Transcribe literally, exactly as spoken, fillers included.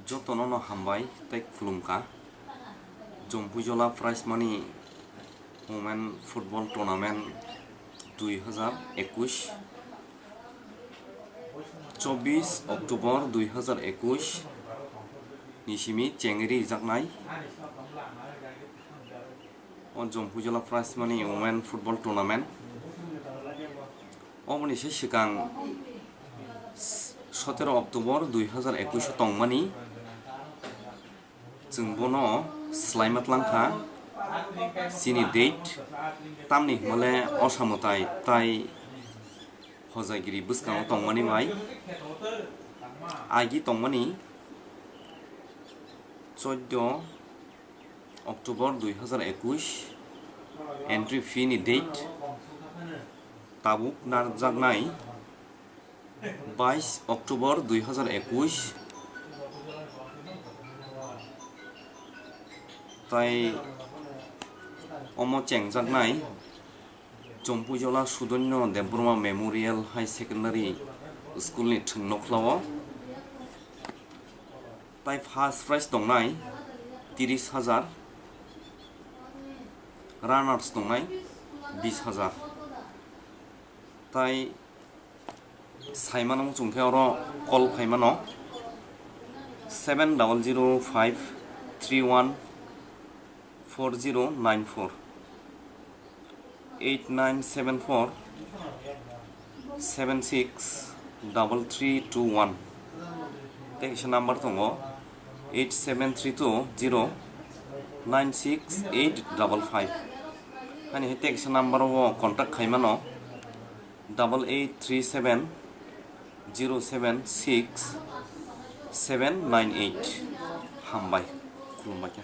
Jotono no hambai tei khulumkha. Jompuijola Prize Money Women Football Tournament dui hazar ekush, chobbish October dui hazar ekush ni simi chengri jaknai. O Jompuijola Prize Money Women Football Tournament. Oboni se swkang sotero October dui hazar ekush o tongmani. Chwng bono swlaima tlangkha chini date, tamni hwnmale osamutai tai hojaigiri bwskango tongmani bai agi tongmani. Choddo October dui hazar ekush, entry fee ni date tabuk narwkjaknai bais October dui hazar ekush, tai omo chengjaknai Jompuijola Sudonyo Debbarma Memorial High Secondary School ni thwng nokhlao. Tai first prize tongnai tiris hajar, runners tongnai bish hajar. Tai saimano chwngkhe oro call phaimano seven double zero five three one four zero nine four, eight nine seven four seven six double three two one. Tei kaisa number tongo eight seven three two zero nine six eight double five. Hani hai tei kaisa number o contact khaimano double eight three seven zero seven six seven nine eight. Hambai, khulumbai kha.